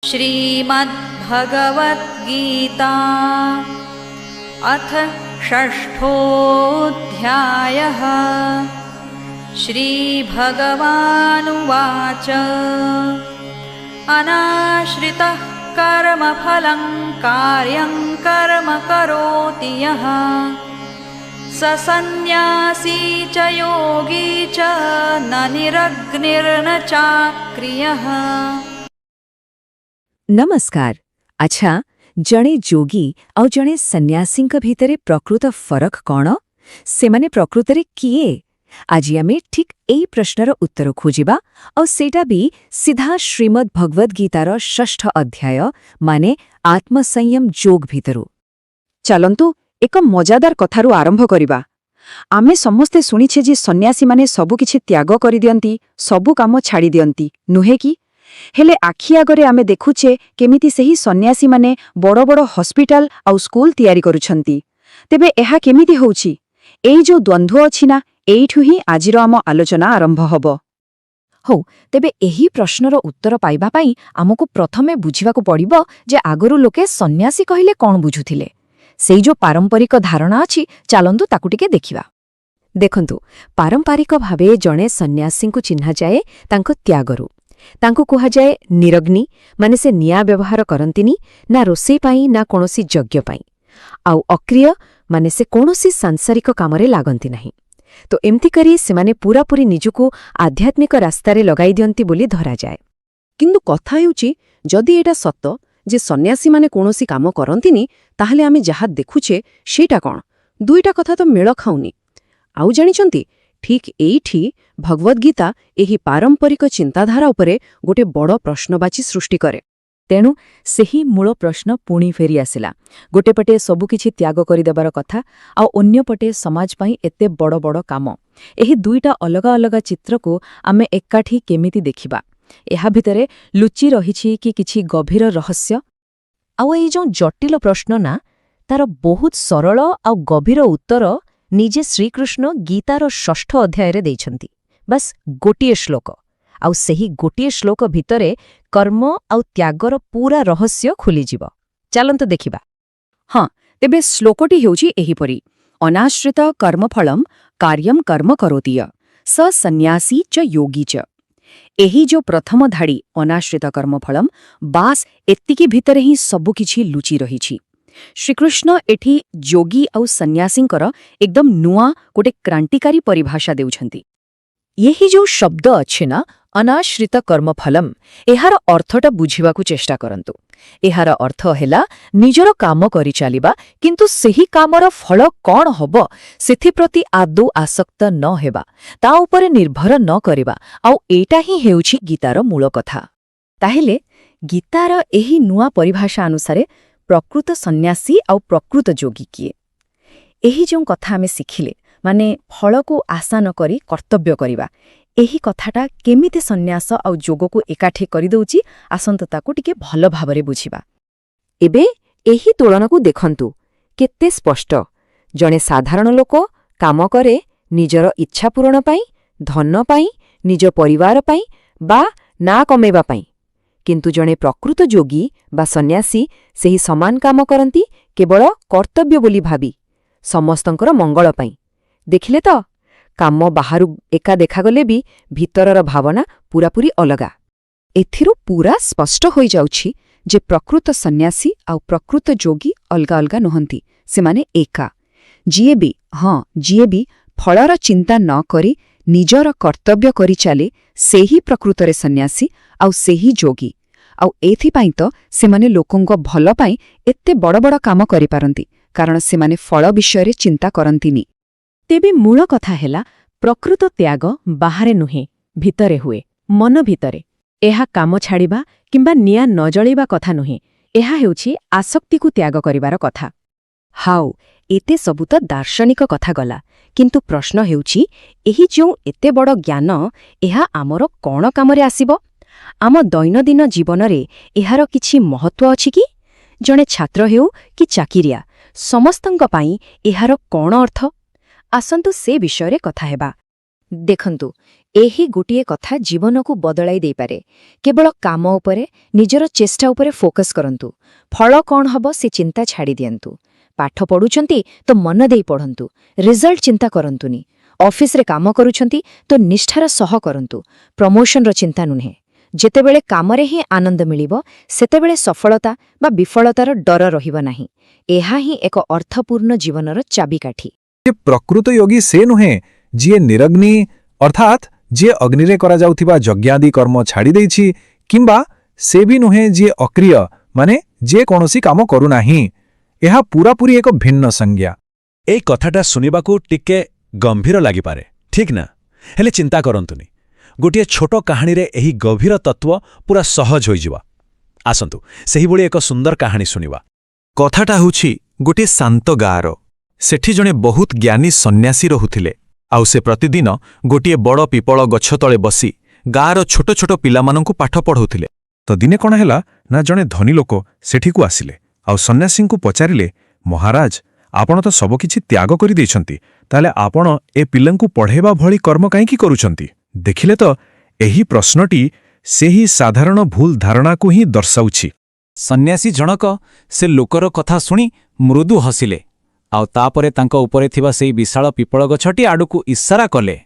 श्रीमद्भगवद्गीता अथ षष्ठोऽध्यायः। श्रीभगवानुवाच। अनाश्रितः कर्मफलं कार्यं कर्म करोति यः स सन्न्यासी च योगी च न निरग्निर्न चाक्रियः। ନମସ୍କାର। ଆଚ୍ଛା, ଜଣେ ଯୋଗୀ ଆଉ ଜଣେ ସନ୍ନ୍ୟାସୀଙ୍କ ଭିତରେ ପ୍ରକୃତ ଫରକ କ'ଣ? ସେମାନେ ପ୍ରକୃତରେ କିଏ? ଆଜି ଆମେ ଠିକ୍ ଏଇ ପ୍ରଶ୍ନର ଉତ୍ତର ଖୋଜିବା, ଆଉ ସେଇଟା ବି ସିଧା ଶ୍ରୀମଦ୍ ଭଗବଦ୍ ଗୀତାର ଷଷ୍ଠ ଅଧ୍ୟାୟ, ମାନେ ଆତ୍ମସଂୟମ ଯୋଗ ଭିତରୁ। ଚାଲନ୍ତୁ, ଏକ ମଜାଦାର କଥାରୁ ଆରମ୍ଭ କରିବା। ଆମେ ସମସ୍ତେ ଶୁଣିଛେ ଯେ ସନ୍ନ୍ୟାସୀମାନେ ସବୁକିଛି ତ୍ୟାଗ କରିଦିଅନ୍ତି, ସବୁ କାମ ଛାଡ଼ିଦିଅନ୍ତି, ନୁହେଁ କି? ହେଲେ ଆଖି ଆଗରେ ଆମେ ଦେଖୁଛେ କେମିତି ସେହି ସନ୍ନ୍ୟାସୀମାନେ ବଡ଼ ବଡ଼ ହସ୍ପିଟାଲ ଆଉ ସ୍କୁଲ ତିଆରି କରୁଛନ୍ତି। ତେବେ ଏହା କେମିତି ହେଉଛି? ଏଇ ଯୋଉ ଦ୍ୱନ୍ଦ୍ୱ ଅଛି ନା, ଏଇଠୁ ହିଁ ଆଜିର ଆମ ଆଲୋଚନା ଆରମ୍ଭ ହେବ। ହଉ, ତେବେ ଏହି ପ୍ରଶ୍ନର ଉତ୍ତର ପାଇବା ପାଇଁ ଆମକୁ ପ୍ରଥମେ ବୁଝିବାକୁ ପଡ଼ିବ ଯେ ଆଗରୁ ଲୋକେ ସନ୍ନ୍ୟାସୀ କହିଲେ କ'ଣ ବୁଝୁଥିଲେ। ସେଇ ଯୋଉ ପାରମ୍ପରିକ ଧାରଣା ଅଛି, ଚାଲନ୍ତୁ ତାକୁ ଟିକେ ଦେଖିବା। ଦେଖନ୍ତୁ, ପାରମ୍ପରିକ ଭାବେ ଜଣେ ସନ୍ନ୍ୟାସୀଙ୍କୁ ଚିହ୍ନାଯାଏ ତାଙ୍କ ତ୍ୟାଗରୁ। ତାଙ୍କୁ କୁହାଯାଏ ନିରଗ୍ନି, ମାନେ ସେ ନିଆଁ ବ୍ୟବହାର କରନ୍ତିନି, ନା ରୋଷେଇ ପାଇଁ ନା କୌଣସି ଯଜ୍ଞ ପାଇଁ। ଆଉ ଅକ୍ରିୟ, ମାନେ ସେ କୌଣସି ସାଂସାରିକ କାମରେ ଲାଗନ୍ତି ନାହିଁ। ତ ଏମିତି କରି ସେମାନେ ପୂରାପୂରି ନିଜକୁ ଆଧ୍ୟାତ୍ମିକ ରାସ୍ତାରେ ଲଗାଇ ଦିଅନ୍ତି ବୋଲି ଧରାଯାଏ। କିନ୍ତୁ କଥା ହେଉଛି, ଯଦି ଏଇଟା ସତ ଯେ ସନ୍ନ୍ୟାସୀମାନେ କୌଣସି କାମ କରନ୍ତିନି, ତାହେଲେ ଆମେ ଯାହା ଦେଖୁଛେ ସେଇଟା କ'ଣ? ଦୁଇଟା କଥା ତ ମେଳ ଖାଉନି। ଆଉ ଜାଣିଛନ୍ତି, ଠିକ୍ ଏଇଠି ଭଗବଦ୍ଗୀତା ଗୀତା ଏହି ପାରମ୍ପରିକ ଚିନ୍ତାଧାରା ଉପରେ ଗୋଟେ ବଡ଼ ପ୍ରଶ୍ନବାଚୀ ସୃଷ୍ଟି କରେ। ତେଣୁ ସେହି ମୂଳ ପ୍ରଶ୍ନ ପୁଣି ଫେରି ଆସିଲା। ଗୋଟେ ପଟେ ସବୁକିଛି ତ୍ୟାଗ କରିଦେବାର କଥା, ଆଉ ଅନ୍ୟପଟେ ସମାଜ ପାଇଁ ଏତେ ବଡ଼ ବଡ଼ କାମ। ଏହି ଦୁଇଟା ଅଲଗା ଅଲଗା ଚିତ୍ରକୁ ଆମେ ଏକାଠି କେମିତି ଦେଖିବା? ଏହା ଭିତରେ ଲୁଚି ରହିଛି କି କିଛି ଗଭୀର ରହସ୍ୟ? ଆଉ ଏଇ ଯେଉଁ ଜଟିଳ ପ୍ରଶ୍ନ ନା, ତାର ବହୁତ ସରଳ ଆଉ ଗଭୀର ଉତ୍ତର ନିଜେ ଶ୍ରୀକୃଷ୍ଣ ଗୀତାର ଷଷ୍ଠ ଅଧ୍ୟାୟରେ ଦେଇଛନ୍ତି। ବାସ୍ ଗୋଟିଏ ଶ୍ଲୋକ, ଆଉ ସେହି ଗୋଟିଏ ଶ୍ଲୋକ ଭିତରେ କର୍ମ ଆଉ ତ୍ୟାଗର ପୂରା ରହସ୍ୟ ଖୋଲିଯିବ। ଚାଲନ୍ତୁ ଦେଖିବା। ହଁ, ତେବେ ଶ୍ଲୋକଟି ହେଉଛି ଏହିପରି: ଅନାଶ୍ରିତ କର୍ମଫଳମ୍ କାର୍ଯ୍ୟମ୍ କର୍ମ କରୋତି ୟ ସ ସନ୍ନ୍ୟାସୀ ଚ ଯୋଗୀ ଚ। ଏହି ଯୋଉ ପ୍ରଥମ ଧାଡ଼ି, ଅନାଶ୍ରିତ କର୍ମଫଳମ୍, ବାସ୍ ଏତିକି ଭିତରେ ହିଁ ସବୁକିଛି ଲୁଚି ରହିଛି। ଶ୍ରୀକୃଷ୍ଣ ଏଠି ଯୋଗୀ ଆଉ ସନ୍ନ୍ୟାସୀଙ୍କର ଏକଦମ ନୂଆ ଗୋଟେ କ୍ରାନ୍ତିକାରୀ ପରିଭାଷା ଦେଉଛନ୍ତି। ଏହି ଯୋଉ ଶବ୍ଦ ଅଛି ନା, ଅନାଶ୍ରିତ କର୍ମଫଲମ୍, ଏହାର ଅର୍ଥଟା ବୁଝିବାକୁ ଚେଷ୍ଟା କରନ୍ତୁ। ଏହାର ଅର୍ଥ ହେଲା ନିଜର କାମ କରିଚାଲିବା, କିନ୍ତୁ ସେହି କାମର ଫଳ କ'ଣ ହବ ସେଥିପ୍ରତି ଆଦୌ ଆସକ୍ତ ନ ହେବା, ତା ଉପରେ ନିର୍ଭର ନ କରିବା। ଆଉ ଏଇଟା ହିଁ ହେଉଛି ଗୀତାର ମୂଳ କଥା। ତାହେଲେ ଗୀତାର ଏହି ନୂଆ ପରିଭାଷା ଅନୁସାରେ ପ୍ରକୃତ ସନ୍ନ୍ୟାସୀ ଆଉ ପ୍ରକୃତ ଯୋଗୀ କିଏ? ଏହି ଯେଉଁ କଥା ଆମେ ଶିଖିଲେ, ମାନେ ଫଳକୁ ଆଶା ନ କରି କର୍ତ୍ତବ୍ୟ କରିବା, ଏହି କଥାଟା କେମିତି ସନ୍ନ୍ୟାସ ଆଉ ଯୋଗକୁ ଏକାଠି କରିଦେଉଛି, ଆସନ୍ତୁ ତାକୁ ଟିକେ ଭଲ ଭାବରେ ବୁଝିବା। ଏବେ ଏହି ତୁଳନାକୁ ଦେଖନ୍ତୁ, କେତେ ସ୍ପଷ୍ଟ। ଜଣେ ସାଧାରଣ ଲୋକ କାମ କରେ ନିଜର ଇଚ୍ଛା ପୂରଣ ପାଇଁ, ଧନ ପାଇଁ, ନିଜ ପରିବାର ପାଇଁ ବା ନାଁ କମେଇବା ପାଇଁ। କିନ୍ତୁ ଜଣେ ପ୍ରକୃତ ଯୋଗୀ ବା ସନ୍ନ୍ୟାସୀ ସେହି ସମାନ କାମ କରନ୍ତି କେବଳ କର୍ତ୍ତବ୍ୟ ବୋଲି ଭାବି, ସମସ୍ତଙ୍କର ମଙ୍ଗଳ ପାଇଁ। ଦେଖିଲେ ତ, କାମ ବାହାରୁ ଏକା ଦେଖାଗଲେ ବି ଭିତରର ଭାବନା ପୂରାପୂରି ଅଲଗା। ଏଥିରୁ ପୂରା ସ୍ପଷ୍ଟ ହୋଇଯାଉଛି ଯେ ପ୍ରକୃତ ସନ୍ନ୍ୟାସୀ ଆଉ ପ୍ରକୃତ ଯୋଗୀ ଅଲଗା ଅଲଗା ନୁହନ୍ତି, ସେମାନେ ଏକା। ଯିଏ ବି, ହଁ, ଯିଏ ବି ଫଳର ଚିନ୍ତା ନ କରି ନିଜର କର୍ତ୍ତବ୍ୟ କରି ଚାଲେ, ସେହି ପ୍ରକୃତରେ ସନ୍ନ୍ୟାସୀ ଆଉ ସେହି ଯୋଗୀ। ଆଉ ଏଥିପାଇଁ ତ ସେମାନେ ଲୋକଙ୍କ ଭଲ ପାଇଁ ଏତେ ବଡ଼ ବଡ଼ କାମ କରିପାରନ୍ତି, କାରଣ ସେମାନେ ଫଳ ବିଷୟରେ ଚିନ୍ତା କରନ୍ତିନି। ତେବେ ମୂଳ କଥା ହେଲା, ପ୍ରକୃତ ତ୍ୟାଗ ବାହାରେ ନୁହେଁ, ଭିତରେ ହୁଏ, ମନ ଭିତରେ। ଏହା କାମ ଛାଡ଼ିବା କିମ୍ବା ନିଆଁ ନ ଜଳେଇବା କଥା ନୁହେଁ। ଏହା ହେଉଛି ଆସକ୍ତିକୁ ତ୍ୟାଗ କରିବାର କଥା। ହାଉ, ଏତେ ସବୁ ତ ଦାର୍ଶନିକ କଥା ଗଲା, କିନ୍ତୁ ପ୍ରଶ୍ନ ହେଉଛି, ଏହି ଯେଉଁ ଏତେ ବଡ଼ ଜ୍ଞାନ, ଏହା ଆମର କ'ଣ କାମରେ ଆସିବ? ଆମ ଦୈନନ୍ଦିନ ଜୀବନରେ ଏହାର କିଛି ମହତ୍ତ୍ୱ ଅଛି କି? ଜଣେ ଛାତ୍ର ହେଉ କି ଚାକିରିଆ, ସମସ୍ତଙ୍କ ପାଇଁ ଏହାର କ'ଣ ଅର୍ଥ? ଆସନ୍ତୁ ସେ ବିଷୟରେ କଥା ହେବା। ଦେଖନ୍ତୁ, ଏହି ଗୋଟିଏ କଥା ଜୀବନକୁ ବଦଳାଇ ଦେଇପାରେ। କେବଳ କାମ ଉପରେ, ନିଜର ଚେଷ୍ଟା ଉପରେ ଫୋକସ୍ କରନ୍ତୁ। ଫଳ କ'ଣ ହବ, ସେ ଚିନ୍ତା ଛାଡ଼ିଦିଅନ୍ତୁ। ପାଠ ପଢ଼ୁଛନ୍ତି ତ ମନ ଦେଇ ପଢ଼ନ୍ତୁ, ରିଜଲ୍ଟ ଚିନ୍ତା କରନ୍ତୁନି। ଅଫିସରେ କାମ କରୁଛନ୍ତି ତ ନିଷ୍ଠାର ସହ କରନ୍ତୁ, ପ୍ରମୋସନର ଚିନ୍ତା ନୁହେଁ। ଯେତେବେଳେ କାମରେ ହିଁ ଆନନ୍ଦ ମିଳିବ, ସେତେବେଳେ ସଫଳତା ବା ବିଫଳତାର ଡର ରହିବ ନାହିଁ। ଏହା ହିଁ ଏକ ଅର୍ଥପୂର୍ଣ୍ଣ ଜୀବନର ଚାବିକାଠି। ଯେ ପ୍ରକୃତ ଯୋଗୀ ସେ ନୁହେଁ ଯିଏ ନିରଗ୍ନି, ଅର୍ଥାତ୍ ଯିଏ ଅଗ୍ନିରେ କରାଯାଉଥିବା ଯଜ୍ଞାଦି କର୍ମ ଛାଡ଼ିଦେଇଛି, କିମ୍ବା ସେ ବି ନୁହେଁ ଯିଏ ଅକ୍ରିୟ, ମାନେ ଯିଏ କୌଣସି କାମ କରୁନାହିଁ। ଏହା ପୂରାପୂରି ଏକ ଭିନ୍ନ ସଂଜ୍ଞା। ଏଇ କଥାଟା ଶୁଣିବାକୁ ଟିକେ ଗମ୍ଭୀର ଲାଗିପାରେ, ଠିକ୍ ନା? ହେଲେ ଚିନ୍ତା କରନ୍ତୁନି। ଗୋଟିଏ ଛୋଟ କାହାଣୀରେ ଏହି ଗଭୀର ତତ୍ତ୍ୱ ପୁରା ସହଜ ହୋଇଯିବ। ଆସନ୍ତୁ, ସେହିଭଳି ଏକ ସୁନ୍ଦର କାହାଣୀ ଶୁଣିବା। କଥାଟା ହେଉଛି ଗୋଟିଏ ଶାନ୍ତ ଗାଁର। ସେଠି ଜଣେ ବହୁତ ଜ୍ଞାନୀ ସନ୍ନ୍ୟାସୀ ରହୁଥିଲେ, ଆଉ ସେ ପ୍ରତିଦିନ ଗୋଟିଏ ବଡ଼ ପିପଳ ଗଛ ତଳେ ବସି ଗାଁର ଛୋଟ ଛୋଟ ପିଲାମାନଙ୍କୁ ପାଠ ପଢ଼ଉଥିଲେ। ତ ଦିନେ କ'ଣ ହେଲା ନା, ଜଣେ ଧନୀ ଲୋକ ସେଠିକୁ ଆସିଲେ ଆଉ ସନ୍ନ୍ୟାସୀଙ୍କୁ ପଚାରିଲେ, "ମହାରାଜ, ଆପଣ ତ ସବୁକିଛି ତ୍ୟାଗ କରିଦେଇଛନ୍ତି, ତାହେଲେ ଆପଣ ଏ ପିଲାଙ୍କୁ ପଢ଼େଇବା ଭଳି କର୍ମ କାହିଁକି କରୁଛନ୍ତି?" ଦେଖିଲେ ତ, ଏହି ପ୍ରଶ୍ନଟି ସେହି ସାଧାରଣ ଭୁଲ ଧାରଣାକୁ ହିଁ ଦର୍ଶାଉଛି। ସନ୍ନ୍ୟାସୀ ଜଣକ ସେ ଲୋକର କଥା ଶୁଣି ମୃଦୁ ହସିଲେ, ଆଉ ତାପରେ ତାଙ୍କ ଉପରେ ଥିବା ସେଇ ବିଶାଳ ପିପଳ ଗଛଟି ଆଡ଼କୁ ଇସାରା କଲେ।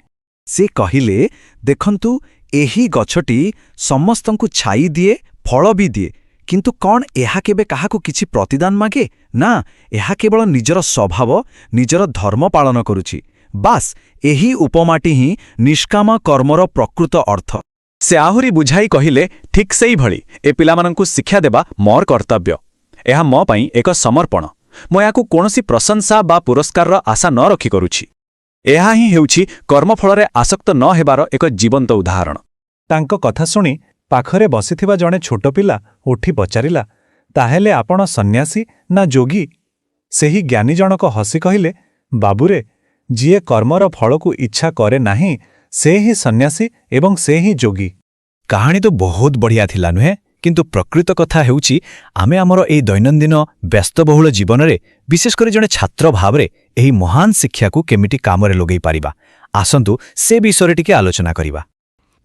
ସେ କହିଲେ, "ଦେଖନ୍ତୁ, ଏହି ଗଛଟି ସମସ୍ତଙ୍କୁ ଛାଇ ଦିଏ, ଫଳ ବି ଦିଏ। କିନ୍ତୁ କ'ଣ ଏହା କେବେ କାହାକୁ କିଛି ପ୍ରତିଦାନ ମାଗେ? ନା, ଏହା କେବଳ ନିଜର ସ୍ୱଭାବ, ନିଜର ଧର୍ମ ପାଳନ କରୁଛି। ବାସ୍, ଏହି ଉପମାଟି ହିଁ ନିଷ୍କାମ କର୍ମର ପ୍ରକୃତ ଅର୍ଥ।" ସେ ଆହୁରି ବୁଝାଇ କହିଲେ, "ଠିକ୍ ସେଇଭଳି ଏ ପିଲାମାନଙ୍କୁ ଶିକ୍ଷା ଦେବା ମୋର କର୍ତ୍ତବ୍ୟ। ଏହା ମୋ ପାଇଁ ଏକ ସମର୍ପଣ। ମୁଁ ଏହାକୁ କୌଣସି ପ୍ରଶଂସା ବା ପୁରସ୍କାରର ଆଶା ନ ରଖି କରୁଛି।" ଏହା ହିଁ ହେଉଛି କର୍ମଫଳରେ ଆସକ୍ତ ନ ହେବାର ଏକ ଜୀବନ୍ତ ଉଦାହରଣ। ତାଙ୍କ କଥା ଶୁଣି ପାଖରେ ବସିଥିବା ଜଣେ ଛୋଟ ପିଲା ଉଠି ପଚାରିଲା, "ତାହେଲେ ଆପଣ ସନ୍ନ୍ୟାସୀ ନା ଯୋଗୀ?" ସେହି ଜ୍ଞାନୀ ଜଣକ ହସି କହିଲେ, "ବାବୁରେ, ଯିଏ କର୍ମର ଫଳକୁ ଇଚ୍ଛା କରେ ନାହିଁ, ସେ ହିଁ ସନ୍ନ୍ୟାସୀ ଏବଂ ସେ ହିଁ ଯୋଗୀ।" କାହାଣୀ ତ ବହୁତ ବଢ଼ିଆ ଥିଲା, ନୁହେଁ? କିନ୍ତୁ ପ୍ରକୃତ କଥା ହେଉଛି, ଆମେ ଆମର ଏହି ଦୈନନ୍ଦିନ ବ୍ୟସ୍ତବହୁଳ ଜୀବନରେ, ବିଶେଷ କରି ଜଣେ ଛାତ୍ର ଭାବରେ, ଏହି ମହାନ ଶିକ୍ଷାକୁ କେମିତି କାମରେ ଲଗେଇ ପାରିବା, ଆସନ୍ତୁ ସେ ବିଷୟରେ ଟିକେ ଆଲୋଚନା କରିବା।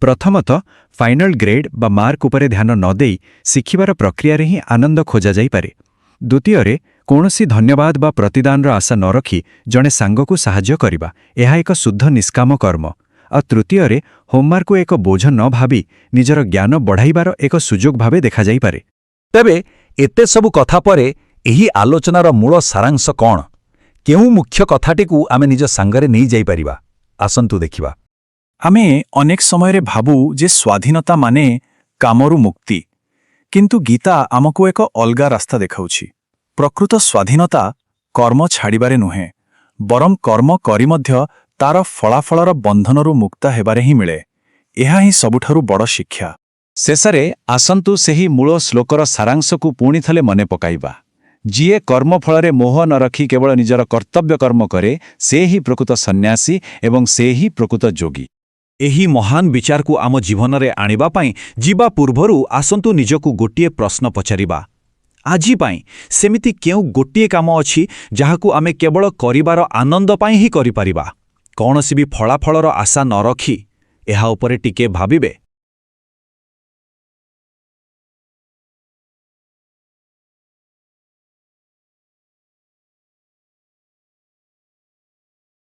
ପ୍ରଥମତଃ, ଫାଇନାଲ ଗ୍ରେଡ୍ ବା ମାର୍କ ଉପରେ ଧ୍ୟାନ ନ ଦେଇ ଶିଖିବାର ପ୍ରକ୍ରିୟାରେ ହିଁ ଆନନ୍ଦ ଖୋଜାଯାଇପାରେ। ଦ୍ୱିତୀୟରେ, କୌଣସି ଧନ୍ୟବାଦ ବା ପ୍ରତିଦାନର ଆଶା ନ ରଖି ଜଣେ ସାଙ୍ଗକୁ ସାହାଯ୍ୟ କରିବା, ଏହା ଏକ ଶୁଦ୍ଧ ନିଷ୍କାମ କର୍ମ। ଆଉ ତୃତୀୟରେ, ହୋମୱାର୍କକୁ ଏକ ବୋଝ ନ ଭାବି ନିଜର ଜ୍ଞାନ ବଢ଼ାଇବାର ଏକ ସୁଯୋଗ ଭାବେ ଦେଖାଯାଇପାରେ। ତେବେ ଏତେ ସବୁ କଥା ପରେ ଏହି ଆଲୋଚନାର ମୂଳ ସାରାଂଶ କ'ଣ? କେଉଁ ମୁଖ୍ୟ କଥାଟିକୁ ଆମେ ନିଜ ସାଙ୍ଗରେ ନେଇଯାଇପାରିବା? ଆସନ୍ତୁ ଦେଖିବା। ଆମେ ଅନେକ ସମୟରେ ଭାବୁ ଯେ ସ୍ୱାଧୀନତା ମାନେ କାମରୁ ମୁକ୍ତି। କିନ୍ତୁ ଗୀତା ଆମକୁ ଏକ ଅଲଗା ରାସ୍ତା ଦେଖାଉଛି। ପ୍ରକୃତ ସ୍ୱାଧୀନତା କର୍ମ ଛାଡ଼ିବାରେ ନୁହେଁ, ବରଂ କର୍ମ କରି ମଧ୍ୟ ତାର ଫଳାଫଳର ବନ୍ଧନରୁ ମୁକ୍ତ ହେବାରେ ହିଁ ମିଳେ। ଏହା ହିଁ ସବୁଠାରୁ ବଡ଼ ଶିକ୍ଷା। ଶେଷରେ ଆସନ୍ତୁ ସେହି ମୂଳ ଶ୍ଲୋକର ସାରାଂଶକୁ ପୁଣି ଥରେ ମନେ ପକାଇବା। ଯିଏ କର୍ମଫଳରେ ମୋହ ନ ରଖି କେବଳ ନିଜର କର୍ତ୍ତବ୍ୟ କର୍ମ କରେ, ସେ ହିଁ ପ୍ରକୃତ ସନ୍ନ୍ୟାସୀ ଏବଂ ସେ ହିଁ ପ୍ରକୃତ ଯୋଗୀ। ଏହି ମହାନ ବିଚାରକୁ ଆମ ଜୀବନରେ ଆଣିବା ପାଇଁ ଯିବା ପୂର୍ବରୁ ଆସନ୍ତୁ ନିଜକୁ ଗୋଟିଏ ପ୍ରଶ୍ନ ପଚାରିବା। ଆଜି ପାଇଁ ସେମିତି କେଉଁ ଗୋଟିଏ କାମ ଅଛି, ଯାହାକୁ ଆମେ କେବଳ କରିବାର ଆନନ୍ଦ ପାଇଁ ହିଁ କରିପାରିବା, କୌଣସି ବି ଫଳାଫଳର ଆଶା ନ ରଖି? ଏହା ଉପରେ ଟିକେ ଭାବିବେ।